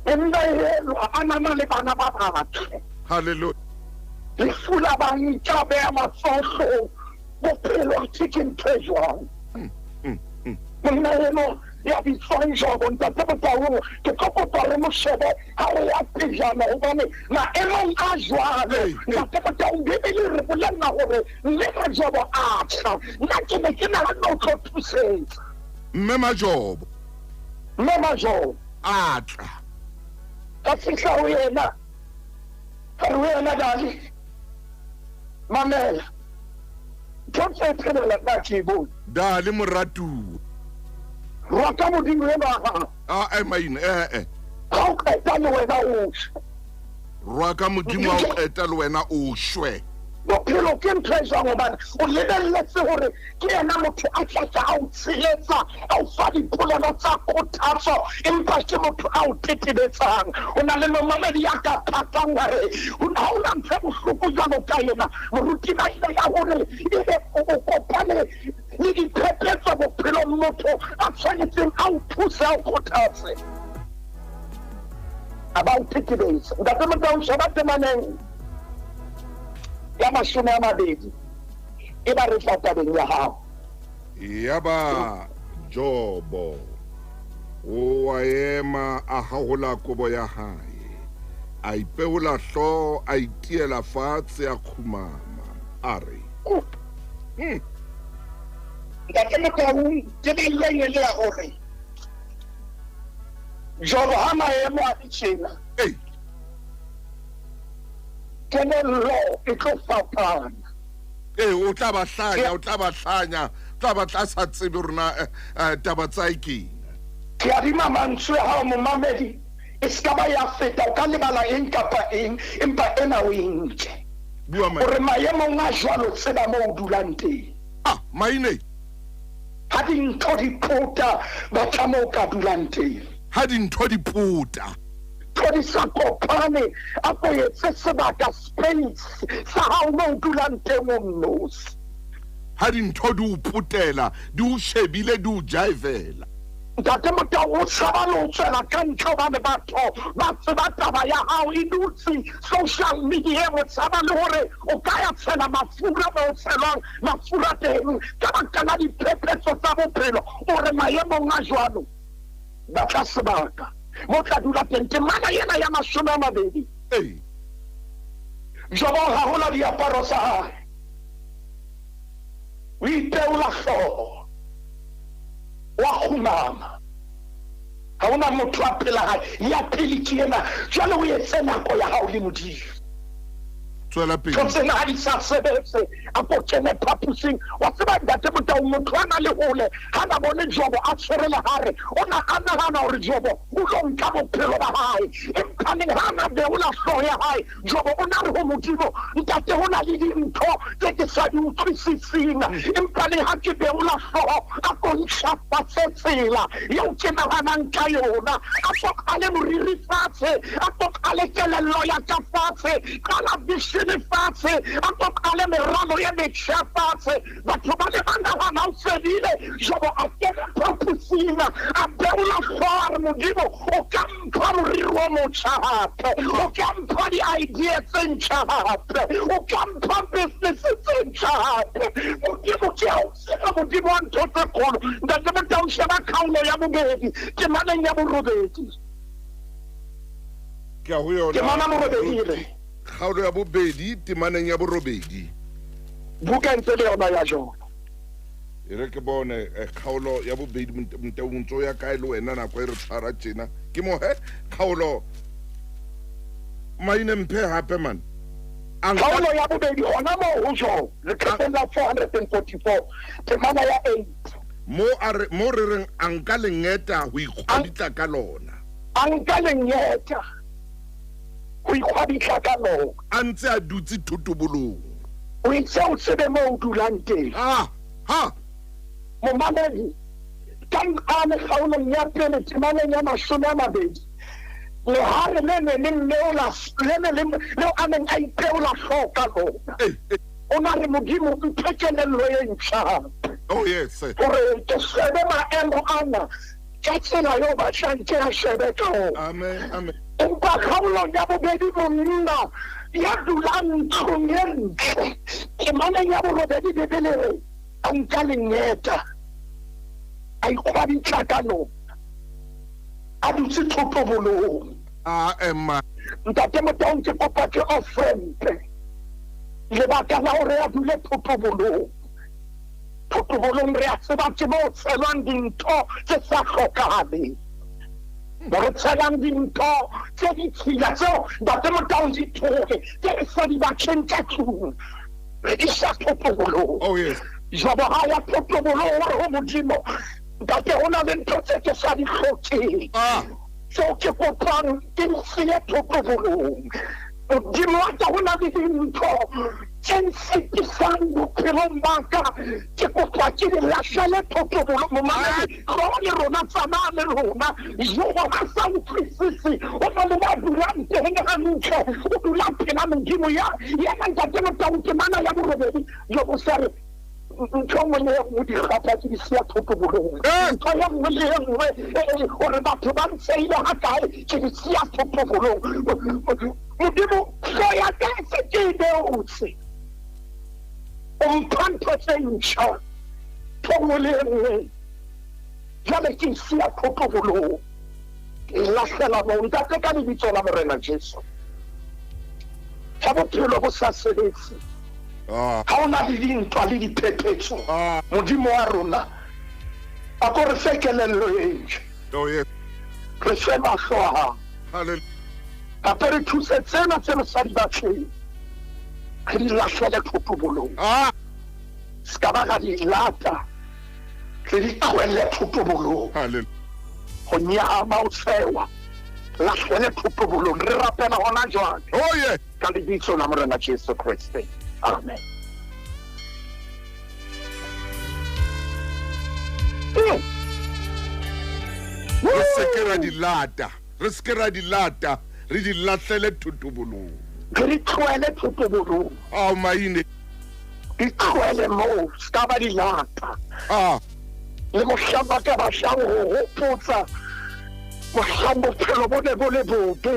empa elwa a nana le bana ba batle. Halleluja. Lefu la banka beya matsoho. Bophelo athe ke ntho e jwang? Monna eno ya bitswang Jobo, ntate Motaung, ke tlo kopa re mo shebe ha re ya pejana, gobane maemong a jwalo, ntate Motaung, Bebele re bolella gore mme ka Jobo a tla. Nna ke ne ke naganne o tlo thusetsa. Mme Majobo. Mme Majobo a tla. Ka fihla ho yena, ka re ho yena, "Dale, mamela, ntho tse phelela nna ke e bone." Dale moratuwa. Rwaka Modimo enwa wa hao. A e Maine, eh. Ha o qeta le wena o shwe. Rwaka Modimo, ha o qeta le wena o shwe. Bophelo ke ntho e jwang hobane o lebelletse hore ke yena motho a tla tla a o tshehetsa, a o fa dipolelo tsa kgothatso, empa ke motho a o tetebetsang. Ho na le momamedi ya ka pakang a re, Ha ho na ntho e bohloko jwalo ka ena, moruti Maina, ya hore ebe o kopane le diphephetso bophelong, motho a tshwanetseng a o thuse, a o kgothatse, a ba o tetebetsa. Ntate Motaung, sheba temaneng ya 20, e ba re tla tabeng ya hao. Yaba Jobo o a ema, a hahola kobo ya hae, a ipeola hlooho, a itiela fatshe, a kgumama, a re. Ntate Motaung, tebellong e le ya hore Jobo ha maemo a le tjena, kelello e tlo fapana. Ee, o tla ba hlanya, o tla ba hlanya, o tla ba tla sa tsebe hore na taba tsa hae keng. Ke adima mantswe a hao, momamedi, e se ka ba ya feta, o ka lebala eng kapa eng, empa ena o e nke. Bua, O re maemong a jwalo tseba moo o dulang teng. Ah, maine. Ha dintho di pota, batla moo o ka dulang teng. Ha dintho di pota. Ntho di sa kopane, a ko etse sebaka, space, sa hao moo o dulang teng o nnosi. Ha dintho di o potela, di o shebile, di o jaivela. Ntate Motau, o tshaba le ho tswela ka ntle hobane batho ba tseba taba ya hao e dutse social media-eng. O tshaba le hore o ka ya tshela mafura moo o tshelwang mafura teng ka baka la diphephetso tsa bophelo. O re maemong a jwalo, batla sebaka mo tla dula teng. Temana ena ya 20. Jobo o hahola diaparo tsa hae, o ipeola hlooho, wa kgumama. Ha hona motho a phela hae, ya pele ke ena. Jwale o etse nako ya hao le Modimo. Tswela pele. Ntho tsena ha di sa sebetse, a ko kene phaposing. Wa tseba Ntate Motau, motho a na le hole ha na bone Jobo a tshwere lehare, o na a nahana hore Jobo o tlo nka bophelo ba hae. Empa neng ha na beola hlooho ya hae, Jobo o na re ho Modimo, Ntate, ho na le dintho tse ke sa di utlwisising, empa le ha ke beola hlooho, a ko ntjhafatse tsela eo ke nahanang ka yona, a ko qale moriri fatshe, a ko qale kelello ya ka fatshe, qala vision fatshe, a ko qale meralo e metjha fatshe. Batho ba ne ba nahana o fedile. Jobo a kena phaposing, a beola hlooho, a re, Modimo, o ka mpha moriri o motjha hape, o ka mpha di-idea tse ntjha hape, o ka mpha business tse ntjha hape. Modimo, ke a o tseba, Modimo wa ntho tse kgolo. Ntate Motau, sheba kgaolo ya 2, temaneng ya 8. Ke a ho yona. Temana 8 e re. Kgaolo ya 2, temaneng ya 8. Buka ntse le yona ya Jobo. E re ke bone kgaolo ya 2, Motau, ntso ya kae le wena nako e re tshwara tjena. Ke mo he kgaolo maine mphe hape man. Kgaolo ya 2 hona moo ho Jobo, leqepheng la 444, temana ya 8. Mo a re, mo re reng a nka lengeta ho ikgwaditla ka lona. A nka lengeta ho ikgwaditla ka lona. A ntse a dutse thotobolong. O itse o tsebe moo o dulang teng. Ha, ha. Momamedi, ka nqane kgaolong ya 1, temaneng ya 20, lehare le ne le mmeola, le ne le, leo a neng a ipeola hlooho ka lona. O na re, Modimo, mphe kelello e ntjha hape. Oh, yes. Hore ke shebe maemo ana ka tsela eo batlang ke a shebe ka ona. Amen, amen. Empa kgaolong ya 2, monna ya dulang ntlong e ntle, temaneng ya 8, Bibele re, a nka lengeta, a ikgwaditla ka lona, a dutse thotobolong. A ema. Ntate Motaung, ke kopa ke offrente lebaka la hore a dule thotobolong. Thotobolong re a tseba ke moo tshelwang dintho tse sa hlokahaleng, mo re tshelang dintho tse ditshila tseo Ntate Motaung di thohe, tse re sa di batleng ka tlung, re di sa thotobolong. Oh, yes. Jobo ha ya thotobolong, o re ho Modimo, Ntate, ho na le ntho tse ke sa di hlokeng, tseo ke kopang ke di siye thotobolong. Modimo wa ka, ho na le dintho tse nsitisang bophelong ba ka, ke kopa ke di lahlele thotobolo. Momamedi, tloha le rona, tsamaya le rona. Jobo a sa utlwisise, o na le ba dulang teng hantle, o dula pela Modimo ya yena. Ntate Motau, temana ya borobedi, Jobo sa re ntho e nngwe le e nngwe dikgapha ke di siya thotobolong. Ntho e nngwe le e nngwe gore batho ba ntshehile ga kae, ke di siya thotobolong. Modimo, hlo ya ka se ke e beotse, o mpha ntho tse ntšha. Ntho nngwe le e nngwe jale ke e siya thotobolong, ke e lahlela moo. Ntate, ka lebitso la Morena Jesu, ga bophelo bo sa sebetse, ga o na le dintwa le diphephetso, Modimo wa rona, a ko re fe kelello e ntjha, re fe mahlo a hao, gape re thuse tsena tse re sa di batleng, re di lahlele thotobolong. Se ka ba ra di lata, re di tlohelle thotobolong. Go nyama, o tshewa, lahlele thotobolong. Re rapela gona jwale ka lebitso la Morena Jesu Kriste, amen. Re se ke ra di lata, re se ke ra di lata, re di lahlele thotobolong, re di tlohele thotobolong. Ao maine, di tlohele moo, se ka ba di lata. Le mohlang ba ka batlang go gopotsa mohlang bophelo bo ne bo le bobe, o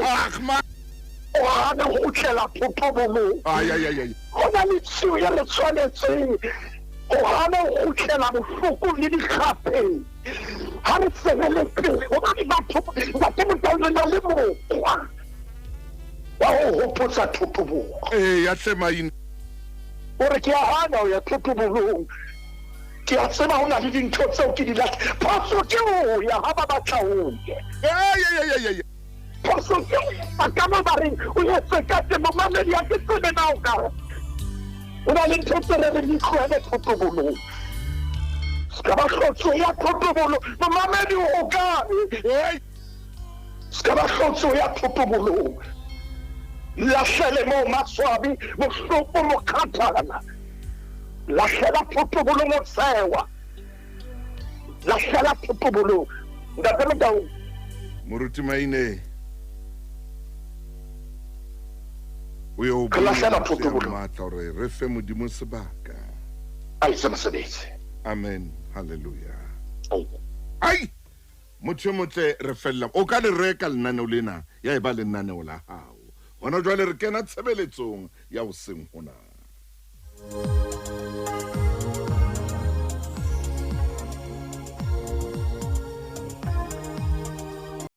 gane go tlela thotobolong. Go na le tseo ye re tshwanetseng go gana go kgutlela bohlokong le dikgapheng ga re tsebele pele, gobane batho, Ntate Motau, re na le mokgwa wa go gopotsa thotobolo. Ee, ya tle maine. O re ke a gana go ya thotobolong, ke a tseba go na le dintho tseo ke di lahle. Phoso ke go ya ga ba batla o ye. Phoso ke go etsa ka mo ba reng o etse ka teng. Momamedi, ha ke tsebe na o ka re go na le ntho tse re reng di tlohele thotobolong. Se ka ba hlotso ya thotobolo. Momamedi, o kae? Se ka ba hlotso ya thotobolong. Lahlele moo maswabi, bohloko, mokgathala. Lahlela thotobolong o tshewa. Lahlela thotobolong. Ntate Motau. Moruti Maine, o yo Re lahlela thotobolong. Matla gore re fe Modimo sebaka a etse mosebetsi. Amen, halleluja. Ai, motho e motle, re felela o ka le reka lenaneo lena ya e ba lenaneo la gago gona jwale. Re kena tshebeletsong ya hoseng hona.